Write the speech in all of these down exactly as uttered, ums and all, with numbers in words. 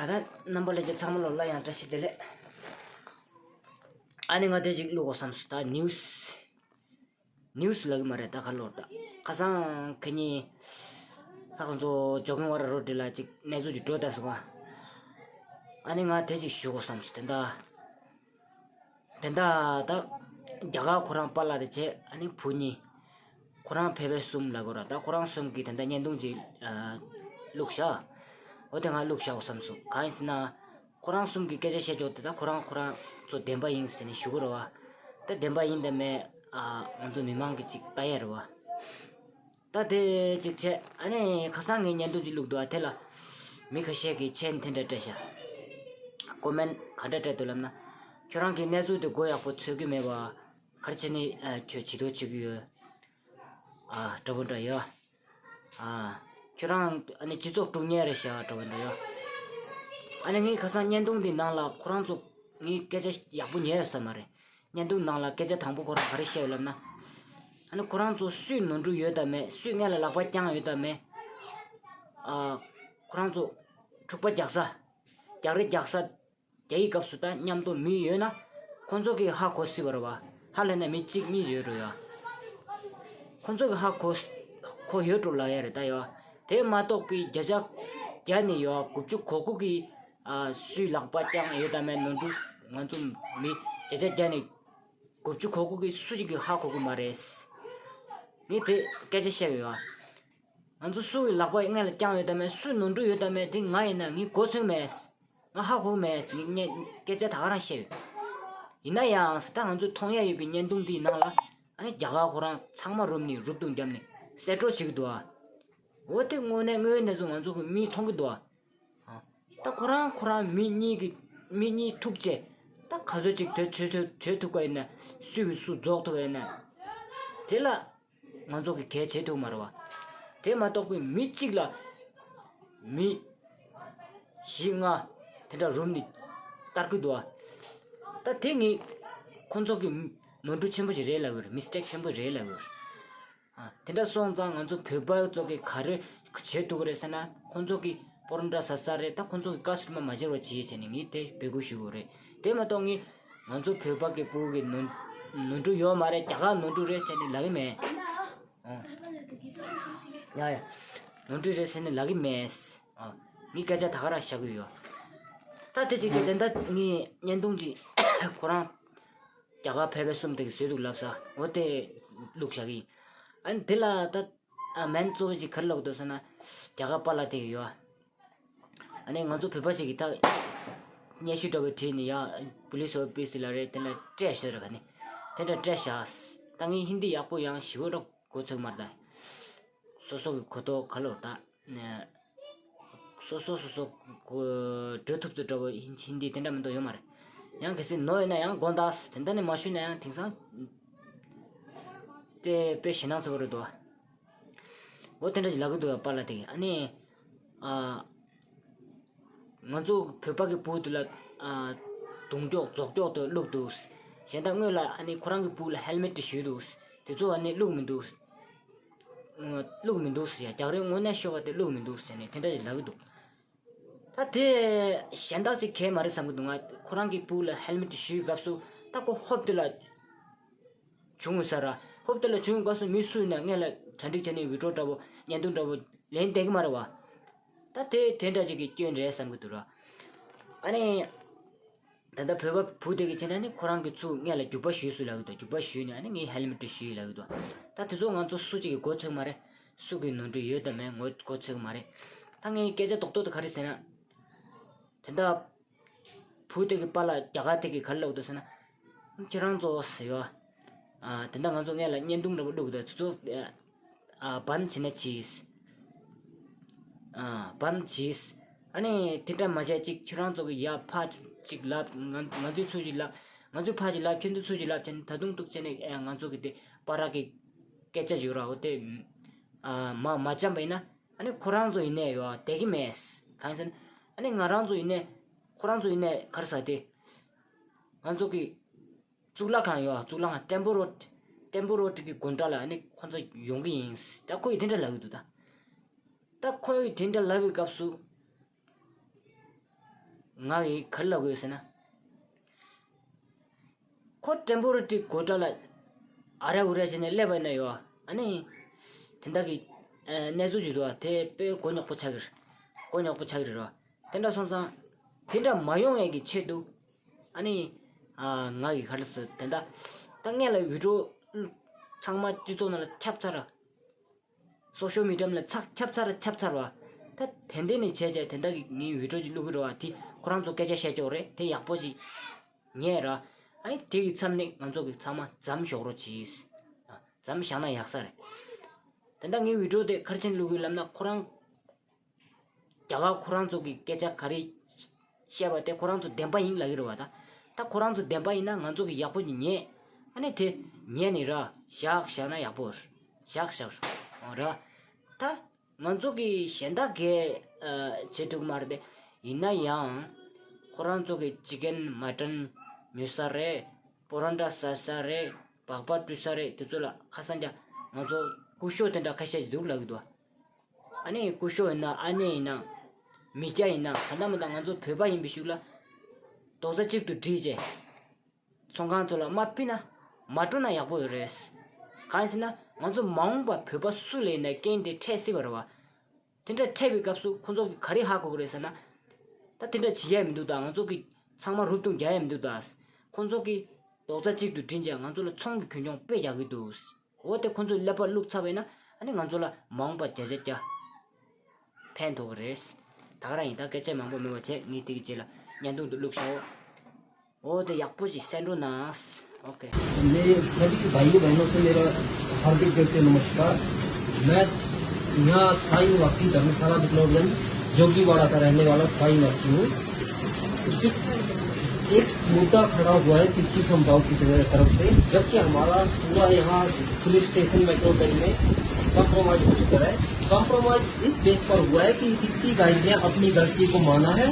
ད་ལྟ་རྣམ་པ་ལྷན་རྒྱས་ཚང་མ་ལོ་ལ་ཡང་བཀྲ་ཤིས་བདེ་ལེགས། ཨ་ནི་ང་དེ་ཅིག་བླུག་དགོས་བསམ་སོང་། ད་ནིའུ་སི། ནིའུ་སི་ལབ་ཀྱི་མ་རེད། ད་ག་ལོར་ད་ཁ་སང་ཁ་ཉིན་ད་ཁོང་ཚོ་ཇོ་གིང་ཝ་ར་རོ་ཌི་ལ་ཅིག་གནས་ཚུལ་ཅིག་འགྲོ་བསྡད་སོང་ང་། ཨ་ནི་ང་དེ་ཅིག་ཞུ་དགོས་བསམ་སོང་། དེ་འདྲ། དེ་འདྲ་ད་རྒྱ་གར་ཁོ་རང་པཱ་ལགས་དེ་བྱས། ཨ་ནི་བུ་གཉིས། ཁོ་རང་བོད་པ་གསུམ་ལབ་དགོས་ར། ད་ཁོ་རང་གསུམ་གྱིས་དེ་འདྲ་བརྙན་ཐུང་ཅིག་ཨ་བླུགས་བཞག་འོ་དེ་ང་བླུགས་བཞག་བསམ་སོང་། གང་ཡིན་ཟེར་ན། ཁོ་རང་གསུམ་གྱིས་སྐད་ཆ་བཤད་ཕྱོགས་དེ་ད་ཁོ་རང་ཁོ་རང་ཚོ་བདེན་པ་ཡིན་ཟེར་ནས་ཞུ་གི་རེད་བ། ད་བདེན་པ་ཡིན་དང་མེད་ཨ་ང་ཚོ་མི་མང་གིས་ཅིག་ལྟ་ཡ་རེད་བ། ད་དེ་གཅིག་བྱས། ཨ་ནི་ཁ་སང་ངས་བརྙན་ཐུང་ཅིག་བླུགས་འདུག་ཨ་དེ་ལ་མི་ཁ་ཤས་ཀྱིས་མཆན་དེ་འདྲ་སྤྲད་ཤག་ཀོ་མེན་ག་འདྲ་སྤྲད་འདུག་ལབ་ན། ཁྱོད་རང་གི་གནས་ཚུལ་དེ་མགོ་ཡག་པོ་ཚོད་ཀྱི་མེད་པ། ག་རེ་བྱས་ནས་ཨ་ཁྱོད་བྱི་དོར་བྱེད་ཀྱི་ཡོད། ཨ་འདྲ་པོ་འདྲ་ཡོད། ཨ་ཁྱོད་རང་ཨ་ནི་སྤྱི་ཚོགས་དཀྲུག་མཁན་རེད་ཤག་འདྲ་པོ་འདྲ་ཡོད། ཨ་ནི་ངས་ཁ་སང་བརྙན་ཐུང་འདི་ནང་ལ་ཁོ་རང་ཚོ་ངས་སྐད་ཆ་ཡག་པོ་ཉན་ཡོད་ས་མ་རེད། བརྙན་ཐུང་ནང་ལ་སྐད་ཆ་དང་པོ་ཁོ་རང་ག་རེ་བཤད་ཡོད་ལབ་ན། ཨ་ནི་ཁོ་རང་ཚོ་སུས་ནོར་འཁྲུལ་ཡོད་དམ་མེད། སུས་སྔོན་ལ་ལག་པ་བརྐྱངས་ཡོད་དམ་མེད། ཨ་ཁོ་རང་ཚོ་འཁྲུག་པ་རྒྱག་ས། རྒྱག་རེས་རྒྱག་ས། རྒྱག་ཡི་སྐབས་སུ་ད་མཉམ་དུ་མི་ཡོད་ན། ཁོ་ཚོ་གིས་ཧ་གོ་སྲིད་པ་རེད་བ། ཧ་ལས་ན་མི་གཅིག་གཉིས་ཡོད་འགྲོ་ཡ། ཁོ་ཚོ་གིས་ཧ་གོ་གོ་ཡོད་འགྲོ་ལབ་ཡ་རེད་ད་ཡ། དེ་མ་གཏོགས་པའི་བརྒྱ་ཆ་བརྒྱ་ནས་ཡ་དགུ་བཅུ་གོ་དགུ་གིས་ཨ་སུས་ལག་པ་བརྐྱངས་ཡོད་དམ་མེད་ནོར་འཁྲུལ་ང་ཚོ་མི་བརྒྱ་ཆ་བརྒྱ་ནས་དགུ་བཅུ་གོ་དགུ་གིས་སུ་ཞིག་གིས་ཧ་གོ་གི་མ་རེད། ངས་དེ་སྐད་ཆ་བཤད་ཡོད་ཨ། ང་ཚོ་སུ་གི་ལག་པ་སྔོན་ལ་བརྐྱངས་ཡོད་དམ་མེད། སུས་ནོར་འཁྲུལ་ཡོད་དམ་མེད། དེ་ང་ཡིན་ན་ངས་གོ་ཚོད་མེད། ང་ཧ་གོ་མེད། ངས་སྐད་ཆ་ད་ག་རང་བཤད་ཡོད། ཡིན་ན་ཡང་ད་ང་ཚོས་མཐོང་ཡ་ཡོད་པའི་བརྙན་ཐུང་འདིའི་ནང་ལ་ཨ་ནི་རྒྱ་གར་ཁོ་རང་ཚང་མ་རུབ་ནས་རུབ་རྡུང་བརྒྱབ་ནས་གསེད་བཀྲོལ་བྱེད་ཀྱི་འདུག་ཨ། འོ་དེ་དངོས་གནས་དངོས་ཡོད་གནས་ཚུལ་ང་ཚོ་གི་མིས་མཐོང་གི་འདུག་ཨ། ད་ཁོ་རང་ཁོ་རང་མི་གཉིས་ཀྱི་མི་གཉིས་ཐུག་བྱས། ད་ག་ཚོད་ཅིག་དེ་བྱེད་ཐུབ་བྱེད་ཐུབ་ཀ་ཡིན་ན། སུས་ཀྱིས་སུ་རྫོགས་ཐུབ་ཡིན་ན། དེ་ལ་ང་ཚོ་གི་གལ་བྱེད་ཐུབ་མ་རེད་བ། དེ་མ་གཏོགས་པའི་མི་གཅིག་ལ་མི་བཞི་ལྔ་དེ་འདྲ་རུབ་ནས་བཏང་གི་འདུག་བ། ད་དེ་ངས་ཁོ་ཚོ་གི་ནོར་འཁྲུལ་ཆེན་པོ་ཞིག་རེད་ལབ་ཀྱི་ཡོད་རེད། མི་སི་ཊེག་ཆེན་པོ་རེད་ལབ་ཀྱི་ཡོད་རེད། ཨ། དེ་འདྲ་སོང་ཙང་ང་ཚོ་བོད་པ་ཚོ་གིས་ག་རེ་བྱེད་ཐུབ་ཀྱི་རེད་ཟེར་ན། ཁོང་ཚོ་གིས་སྤོ་རོ་འདྲ་ཟ་ས་རེད། ད་ཁོང་ཚོ་གིས་བཀའ་ཟུར་མ་མ་བྱེད་རོགས་བྱེད་བྱས་ནས་ངས་དེ་འབོད་སྐུལ་ཞུ་དགོས་རེད། དེ་མ་གཏོགས་ངས་ང་ཚོ་བོད་པ་གི་བུ་གི་ནོར་ནོར་འཁྲུལ་ཡོད་མ་རེད། རྒྱ་གར་ནོར་འཁྲུལ་རེད་ཟེར་ནས་ལབ་ཀྱི་མེད། ཨོ། ཡ་ཡ། ནོར་འཁྲུལ་རེད་ཟེར་ནས་ལབ་ཀྱི་མེད། ཨོ། ངས་སྐད་ཆ་ད་ག་རང་བཤད་ཀྱི་ཡོད། ད་དེ་གཅིག་གི་དེ་འདྲ་ངས་བརྙན་ཐུང་ཅིག་ཁོ་རང་རྒྱ་གར་བོད་པ་གསུམ་དེ་གིས་བཟོས་འདུག་ལབ་ས། འོ་དེ་བླུགས་བཞག་གི་ཡིན། ཨ་ནི་དེ་ལ་ད་ཨ་མན་གཙོ་བོ་ཞིག་ག་རེ་ལབ་ཀྱི་འདུག་ཟེར་ན། རྒྱ་གར་པཱ་ལགས་དེ་གིས་ཡོད། ཨ་ནི་ང་ཚོ་བོད་པ་ཞིག་གིས་ད་སྙན་ཞུ་འདྲ་པོ་བྲིས་ནས་ཡ་པུ་ལི་སི་ཨོ་ཕི་སི་ལ་རེད། དེ་ལ་སྤྲད་ཤོད་ར་ག་ནི་དེ་འདྲ་སྤྲད་བཞག་ད་ངས་ཧིན་དི་ཡག་པོ་ཡང་ཞེ་པོ་འདྲ་གོ་ཚོད་མ་རེད་ད། སོ་སོ་གི་གོ་རྟོགས་ག་ལོར་ད། སོ་སོ་སོ་སོ་གོ་འགྲོ་ཐུབ་ཚོད་འདྲ་པོ་ཧིན་ཧིན་དི་དེ་འདྲ་མི་འདུག་ཡོད་མ་རེད། ཡང་གལ་སྲིད་ནོར་ཡོད་ན་ཡང་དགོངས་དག་དེ་འདྲ་ནས་མ་ཞུས་ན་ཡང་དེང་སང་དེ་དཔེ་ཞེད་སྣང་ཚ་པོ་རེད་འདུག་འོ་དེ་འདྲ་ཞིག་ལབ་ཀྱི་འདུག་ཡ་པཱ་ལགས་དེ་གིས། ཨ་ནི་ཨ་ང་ཚོ་བོད་པ་གི་བུ་དེ་ལ་ཨ་རྡུང་ཀྱོག་རྫོག་ཀྱོག་དེ་བླུགས་འདུག་གཞན་དག་སྔོན་ལ་ཨ་ནི་ཁོ་རང་གི་བུ་ལ་ཧེལ་མེ་ཊི་དེ་གཞུས་འདུག་དེ་ཚོ་ཨ་ནི་བླུགས་མི་འདུག་བླུགས་མི་འདུག་ཟེར་ཡ། རྒྱག་རེས་དངོས་གནས་ཤོར་བ་དེ་བླུགས་མི་འདུག་ཟེར་ནས་དེ་འདྲ་ཞིག་ལབ་ཀྱི་འདུག་ད་དེ་གཞན་དག་ཅིག་གས་མ་རེད་བསམ་གྱི་འདུག་ང་ཁོ་རང་གི་བུ་ལ་ཧེལ་མེ་ཊི་དེ་གཞུས་སྐབས་སུ་ད་ཁོ་ཧོབ་དེ་ལ་བྱུང་ས་ར། ཧོབ་དེ་ལ་བྱུང་སྐབས་སུ་མི་སུ་ཡིན་ན་སྔོན་ལ་གྲ་སྒྲིག་བྱས་ནས་བི་ཌི་ཡོ་འདྲ་པོ་བརྙན་ཐུང་འདྲ་པོ་ལེན་བསྡད་ཀྱི་མ་རེད་བ། ད་དེ་དེ་འདྲ་ཅིག་གི་སྐྱོན་རེད་བསམ་གྱི་འདུག་ར། ཨ་ནི། ད་ལྟ་བོད་པ་བུ་དེ་གིས་བྱས་ན་ནི་ཁོ་རང་གིས་ཚུར་སྔོན་ལ་རྒྱུག་པ་གཞུས་སོང་ལབ་ཀྱི་འདུག་རྒྱུག་པ་གཞུས་ནས་ཨ་ནི་ངས་ཧེལ་མེ་ཊི་གཞུས་ལབ་ཀྱི་འདུག་ད་དེ་ཚོ་ང་ཚོ་སུ་གཅིག་གིས་གོ་ཚོད་མ་རེད། སུ་གི་ནོར་འཁྲུལ་ཡོད་དམ་མེད་ངོ་གོ་ཚོད་མ་རེད། ད་ངའི་སྐད་ཆ་རྡོག་རྡོག་དེ་ག་རེ་ཟེར་ན། དེ་འདྲ་བུ་དེ་གི་པཱ་ལགས་རྒྱ་གར་དེ་གིས་ག་རེ་ལབ་ཀྱི་འདུག་ཟེར་ན། ཁྱེད་རང་ཚོ་ཟེར་ཡོད། ཨ་དེ་འདྲ་ང་ཚོ་སྔོན་ལ་བརྙན་ཐུང་འདྲ་པོ་བླུགས་འདུག་དེ་ཚོ། ཨ་བམ་བྱས་ན་ཅིས། ཨ་བམ་ཅིས། ཨ་ནི་དེ་འདྲ་མ་བྱས་ཅིག་ཁྱོད་རང་ཚོ་གི་ཡ་ཕ་ཅིག་ལབ། ང་ང་ཚོས་ཚུར་ཅིག་ལབ། ང་ཚོས་ཕ་ཅིག་ལབ། ཁྱོད་ཚོས་ཚུར་ཅིག་ལབ་བྱས་ནས་ད་དུང་ཐུག་བྱས་ནས་ཨ་ང་ཚོ་གི་དེ་པཱ་ལགས་ཀྱི་སྐད་ཆ་ཞིག་ར། འོ་དེ་ཨ་མ་མ་བཅམ་པ་ཡིན་ན་ཨ་ནི་ཁོ་རང་ཚོ་ཡིན་ནའི་ཡོད་བསྡད་ཀྱི་མེད། གང་ཡིན་ཟེར་ན་ཨ་ནི་ང་རང་ཚོ་ཡིན་ནའི་ཁོ་རང་ཚོ་ཡིན་ནའི་ག་རེ་ཟེར་དེ་ང་ཚོ་གི་གཙུག་ལག་ཁང་ཡོད། གཙུག་ལག་ཁང་ཊེམ་པལ་རོཌ། ཊེམ་པལ་རོཌ་གི་དགོན་གྲྭ་ལ་ཨ་ནི་ཁོ་ཚོ་ཡོང་གི་ཡིན། ད་ཁོ་ཡིས་དེ་འདྲ་ལབ་ཀྱི་འདུག་ད་ད་ཁོ་ཡིས་དེ་འདྲ་ལབ་པའི་སྐབས་སུ་ ང་གིས་ག་རེ་ལབ་དགོས་ཟེར་ན། ཁོ་ཊེམ་པོ་རེ་ཊི་ཀོ་ཊ་ལ་ཨ་རེ་འུ་རེ་བྱས་ནས་སླེབས་པ་ཡིན་ན་ཡོད། ཨ་ནི་དེ་འདྲ་གི་གནས་ཚུལ་ཅིག་འདུག་བ། དེ་དཔེ་མགོ་རྙོག་པོ་ཆགས་ཀྱི་རེད། མགོ་རྙོག་པོ་ཆགས་ཀྱི་རེད་རོ། དེ་འདྲ་སོང་ཙང་དེ་འདྲ་མ་ཡོང་ཡས་ཀྱི་ཆེད་དུ། ཨ་ནི་ང་གིས་ག་རེ་ཟེར་དེ་འདྲ། ད་སྔོན་ལ་བི་ཌི་ཡོ་ཚང་མ་སྤྱི་ཚོགས་ནང་ལ་ཁྱབ་ཚར། སོ་ཤལ་མི་ཌི་ཡ་ལ་ཚགས་ཁྱབ་ཚར་ཁྱབ་ཚར་བ། ད་དེ་འདྲ་ནས་བྱས་བྱས་དེ་འདྲ་གི་ངའི་བི་ཌི་ཡོ་ཅིག་བླུག་གི་རེད་བ། དེ་ཁོ་རང་ཚོ་སྐད་ཆ་བཤད་ཀྱོག་རེད། དེ་ཡག་པོ་ཞིག་ཉན་ར། ཨ་ནི་དེ་གི་མཚམས་ནས་ང་ཚོ་གི་ཚང་མ་མཚམས་འཇོག་རོགས་གྱིས། མཚམས་བཞག་ན་ཡག་ས་རེད། དེ་འདྲ་ངའི་བི་ཌི་ཡོ་དེ་ག་རེ་བྱས་ནས་བླུག་གི་ལབ་ན། ཁོ་རང་རྒྱ་གར་ཁོ་རང་ཚོ་གི་སྐད་ཆ་ག་རེ་བཤད་པ་དེ་ཁོ་རང་ཚོ་བདེན་པ་ཡིན་ལབ་ཀྱི་རེད་བ། ད་ད་ཁོ་རང་ཚོ་བདེན་པ་ཡིན་ན་ང་ཚོ་གི་ཡག་པོ་ཞིག་ཉན། ཨ་ནི་དེ་ཉན་ནི་ར་བཞག་བཞག་ན་ཡག་པོ་རེད། བཞག་བཞག་ཤོག་ར། ད་ང་ཚོ་གི་གཞན་དག་གིས་ཨ་བྱེད་ཐུབ་མ་རེད་དེ། ཡིན་ན་ཡང་ཁོ་རང་ཚོ་གི་ཅི་ཀན་མ་ཊན་ཉོ་ས་རེད། པོ་རོ་ཊ་ཟ་ས་རེད། སྦག་སྦག་བཀྲུ་ས་རེད། དེ་ཚོ་ལ་ཁ་སང་རྒྱ་ང་ཚོ་སྐུ་ཞབས་དེ་འདྲ་ཁ་ཤས་ཅིག་འདུག་ལབ་ཀྱི་འདུག་ཨ་ནི་སྐུ་ཞབས་ཡིན་ན་ཨ་ནེ་ཡིན་ན་མི་སྐྱ་ཡིན་ན་གང་ལྟར་མི་ལྟར་ང་ཚོ་བོད་པ་ཡིན་པའི་ཤུགས་ལ་རྡོག་རྩ་གཅིག་ཏུ་སྒྲིལ་བྱས། ཚོང་ཁང་ཚོ་ལ་མར་ཕུད་ན་མ་འགྲོ་ན་ཡག་པོ་ཡོད་རེད། གང་ཡིན་ཟེར་ན་ང་ཚོ་མ་འོངས་པ་བོད་པ་སུ་ལ་ཡིན་ན་རྐྱེན་དེ་འཕྲད་སྲིད་པ་རེད་བ། དེ་འདྲ་འཕྲད་པའི་སྐབས་སུ་ཁོ་ཚོ་གིས་ག་རེ་ཧ་གོ་གི་རེད་ཟེར་ན། ད་དེ་འདྲ་བྱེད་ཡ་མི་འདུག་ད་ང་ཚོ་གིས་ཚང་མ་རུབ་རྡུང་རྒྱག་ཡ་མི་འདུག་ད། ཁོ་ཚོ་གིས་རྡོག་རྩ་གཅིག་ཏུ་སྒྲིལ་བྱས་ང་ཚོ་ལ་ཚོང་གི་གུན་གྱོང་དཔེ་རྒྱག་གི་འདུག་འོ་དེ་ཁོ་ཚོས་ཀླད་པ་བླུགས་ཚར་བས་ན་ཨ་ནི་ང་ཚོ་ལ་མ་འོངས་པ་བརྒྱ་ཆ་བརྒྱ་ཕན་ཐོགས་ཀྱི་རེད། ད་ག་རང་ཡིན། ད་སྐད་ཆ་མང་པོ་མེད་པ་བྱས། ངས་དེ་གི་རྗེས་ལ་བརྙན་ཐུང་དུ་བླུགས་ཤོག་འོ་དེ་ཡག་པོ་ཞིག་གསན་རོགས་གནང་། ཨོ་ཀེ། मेरे सभी भाइयों बहनों से मेरा हार्दिक दिल से नमस्कार। मैं यहाँ स्थायी निवासी धर्मशाला विक्लोडगंज जोगीवाड़ा का रहने वाला स्थायी निवासी हूँ। एक मुद्दा खड़ा हुआ है तिप्पी समुदाय की तरफ से, जबकि हमारा पूरा यहाँ पुलिस स्टेशन मेट्रो में कॉम्प्रोमाइज हो चुका है। कॉम्प्रोमाइज इस बेस पर हुआ है कि तिप्पी गाइड ने अपनी गलती को माना है।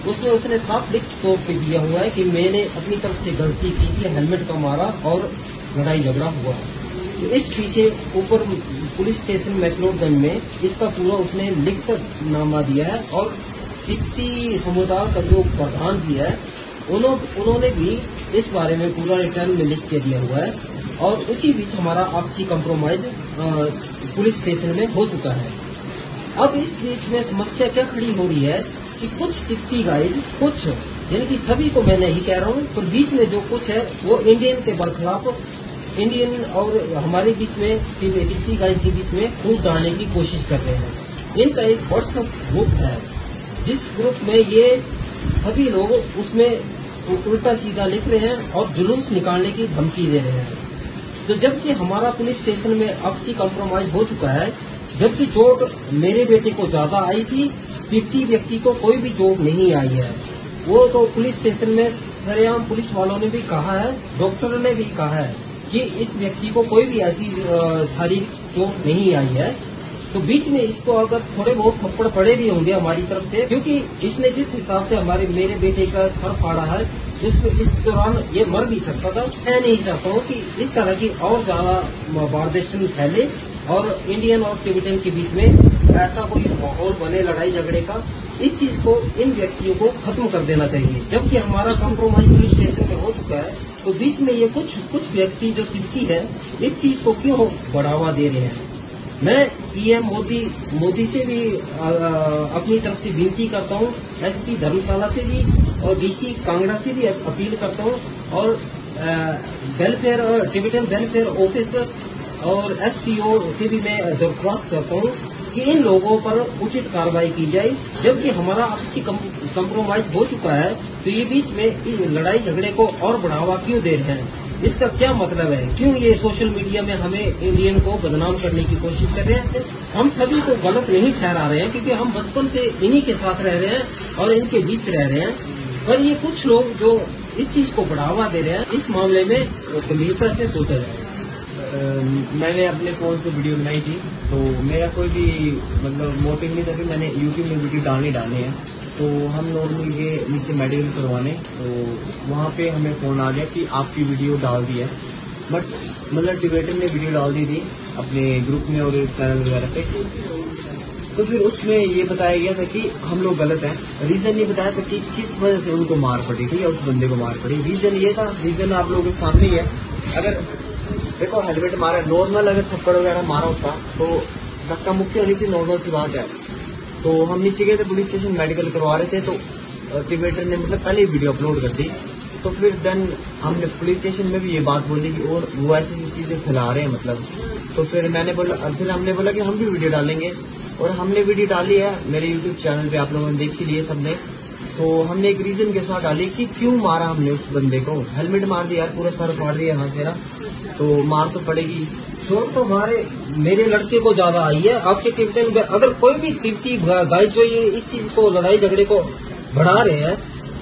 उसने उसने साफ लिख तौर पे दिया हुआ है कि मैंने अपनी तरफ से गलती की थी, हेलमेट का मारा और लड़ाई झगड़ा हुआ। तो इस पीछे ऊपर पुलिस स्टेशन मैक्लोडगंज में इसका पूरा उसने लिखित नामा दिया है और तिप्पी समुदाय का जो प्रधान भी है, उन्हों, उन्होंने भी इस बारे में पूरा रिटर्न में लिख के दिया हुआ है। और उसी बीच हमारा आपसी कॉम्प्रोमाइज पुलिस स्टेशन में हो चुका है। अब इस बीच में समस्या क्या खड़ी हो रही है कि कुछ तिप्पी गाइड, कुछ, यानी कि सभी को मैं नहीं कह रहा हूँ, पर बीच में जो कुछ है वो इंडियन के बरखिलाफ, इंडियन और हमारे बीच में, तिप्पी गाइड के बीच में फूट डालने की कोशिश कर रहे हैं। इनका एक WhatsApp ग्रुप है, जिस ग्रुप में ये सभी लोग उसमें उल्टा सीधा लिख रहे हैं और जुलूस निकालने की धमकी दे रहे हैं। तो जबकि हमारा पुलिस स्टेशन में आपसी कॉम्प्रोमाइज हो चुका है, जबकि चोट मेरे बेटे को ज्यादा आई थी, तिप्पी व्यक्ति को कोई भी चोट नहीं आई है। वो तो पुलिस स्टेशन में सरेआम पुलिस वालों ने भी कहा है, डॉक्टरों ने भी कहा है कि इस व्यक्ति को कोई भी ऐसी शारीरिक चोट नहीं आई है। तो बीच में इसको अगर थोड़े बहुत थप्पड़ पड़े भी होंगे हमारी तरफ से, क्योंकि इसने जिस हिसाब से हमारे मेरे बेटे का सर फाड़ा है, जिसमें इस दौरान ये मर भी सकता था। मैं नहीं चाहता हूँ कि इस तरह की और ज्यादा बार्देशन फैले और इंडियन और टिबेटन के बीच में ऐसा कोई माहौल बने लड़ाई झगड़े का। इस चीज को, इन व्यक्तियों को खत्म कर देना चाहिए। जबकि हमारा कॉम्प्रोमाइज पुलिस स्टेशन में हो चुका है, तो बीच में ये कुछ कुछ व्यक्ति जो तिप्पी है, इस चीज को क्यों बढ़ावा दे रहे हैं? मैं पीएम मोदी मोदी से भी अपनी तरफ से विनती करता हूँ, एसपी धर्मशाला से भी और डीसी कांगड़ा से भी अपील करता हूँ और वेलफेयर, टिबेटन वेलफेयर ऑफिस और एसटीओ से भी मैं दरख्वास्त करता हूँ कि इन लोगों पर उचित कार्रवाई की जाए, जबकि हमारा आपसी कॉम्प्रोमाइज हो चुका है। तो ये बीच में इस लड़ाई झगड़े को और बढ़ावा क्यों दे रहे हैं? इसका क्या मतलब है? क्यों ये सोशल मीडिया में हमें इंडियन को बदनाम करने की कोशिश कर रहे हैं? हम सभी को गलत नहीं ठहरा रहे हैं, क्योंकि हम बचपन से इन्हीं के साथ रह रहे हैं और इनके बीच रह रहे हैं। पर ये कुछ लोग जो इस चीज को बढ़ावा दे रहे हैं, इस मामले में गंभीरता से सोचा जाए। मैंने अपने फ़ोन से वीडियो बनाई थी, तो मेरा कोई भी, मतलब, मोटिव नहीं था कि मैंने यूट्यूब में वीडियो डालनी डालनी है। तो हम लोग गए नीचे मेडिकल करवाने, तो वहाँ पे हमें फ़ोन आ गया कि आपकी वीडियो डाल दी है। बट, मतलब, टिबेटन ने वीडियो डाल दी थी अपने ग्रुप में और चैनल वगैरह पे। तो फिर उसमें ये बताया गया था कि हम लोग गलत हैं। रीजन नहीं बताया था कि किस वजह से उनको मार पड़ी, ठीक है, उस बंदे को मार पड़ी। रीजन ये था, रीजन आप लोगों के सामने ही है। अगर देखो, हेलमेट मारा, नॉर्मल अगर थप्पड़ वगैरह मारा होता तो धक्का मुक्की होनी थी, नॉर्मल सी बात है। तो हम नीचे गए थे पुलिस स्टेशन, मेडिकल करवा रहे थे, तो टिबेटन ने मतलब पहले ही वीडियो अपलोड कर दी। तो फिर देन हमने पुलिस स्टेशन में भी ये बात बोली कि और वो ऐसी ऐसी चीज़ें फैला रहे हैं, मतलब। तो फिर मैंने बोला, फिर हमने बोला कि हम भी वीडियो डालेंगे। और हमने वीडियो डाली है मेरे यूट्यूब चैनल पे, आप लोगों ने देख ही लिए सबने। तो हमने एक रीजन के साथ डाली कि क्यों मारा हमने उस बंदे को। हेलमेट मार दिया यार, पूरा सर फाड़ दिया यहाँ से ना, तो मार तो पड़ेगी। चोट तो हमारे, मेरे लड़के को ज्यादा आई है। आपके टिबेटन में अगर कोई भी तिब्बती गाइड जो ये इस चीज को, लड़ाई झगड़े को बढ़ा रहे हैं,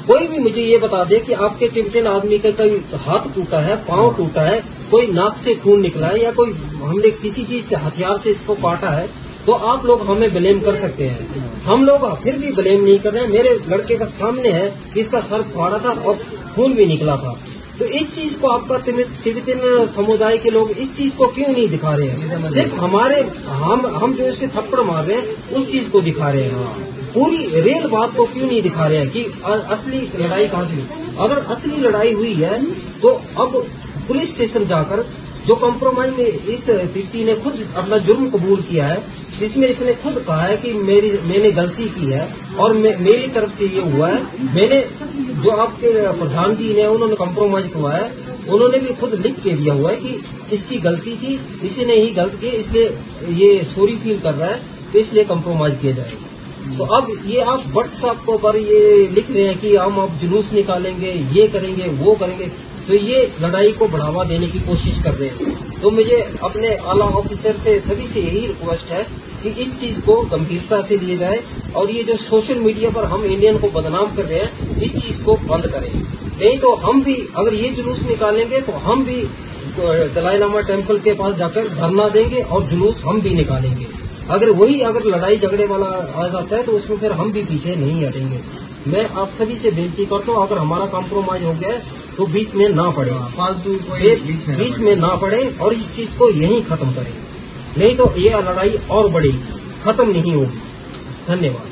कोई भी मुझे ये बता दे कि आपके टिबेटन आदमी का कोई हाथ टूटा है, पाँव टूटा है, कोई नाक से खून निकला है, या कोई, हमने किसी चीज से, हथियार से इसको काटा है, तो आप लोग हमें ब्लेम कर सकते हैं। हम लोग फिर भी ब्लेम नहीं कर रहे हैं। मेरे लड़के का सामने है कि इसका सर फाड़ा था और खून भी निकला था। तो इस चीज को आपका तिबे-, तिब्बतन समुदाय के लोग इस चीज को क्यों नहीं दिखा रहे हैं? सिर्फ हमारे, हम हम जो इसे थप्पड़ मार रहे हैं, उस चीज को दिखा रहे हैं। पूरी रियल बात को क्यों नहीं दिखा रहे हैं कि अ-, असली लड़ाई कहाँ से हुई? अगर असली लड़ाई हुई है तो अब पुलिस स्टेशन जाकर, जो कॉम्प्रोमाइज में इस व्यक्ति ने खुद अपना जुर्म कबूल किया है, जिसमें इसने खुद कहा है कि मेरी, मैंने गलती की है और मे-, मेरी तरफ से ये हुआ है। मैंने, जो आपके प्रधान जी ने, उन्होंने कॉम्प्रोमाइज हुआ है, उन्होंने भी खुद लिख के दिया हुआ है कि इसकी गलती थी, इसी ने ही गलत किया, इसलिए ये सॉरी फील कर रहा है, तो इसलिए कॉम्प्रोमाइज किया जाए। तो अब ये आप व्हाट्सएप पर ये लिख रहे हैं कि हम अब जुलूस निकालेंगे, ये करेंगे, वो करेंगे, तो ये लड़ाई को बढ़ावा देने की कोशिश कर रहे हैं। तो मुझे अपने आला ऑफिसर से, सभी से यही रिक्वेस्ट है कि इस चीज को गंभीरता से लिए जाए और ये जो सोशल मीडिया पर हम इंडियन को बदनाम कर रहे हैं, इस चीज को बंद करें। नहीं तो हम भी, अगर ये जुलूस निकालेंगे तो हम भी, अ, दलाई लामा टेम्पल के पास जाकर धरना देंगे और जुलूस हम भी निकालेंगे। अगर वही, अगर लड़ाई झगड़े वाला आ जाता है तो उसमें फिर हम भी पीछे नहीं हटेंगे। मैं आप सभी से बेनती करता हूँ, अगर हमारा कॉम्प्रोमाइज हो गया है तो बीच में ना पड़े। हाँ, फालतू कोई बीच में ना पड़े। बीच में ना पड़े और इस चीज को यहीं खत्म करें, नहीं तो ये लड़ाई और बढ़ेगी, खत्म नहीं होगी। धन्यवाद।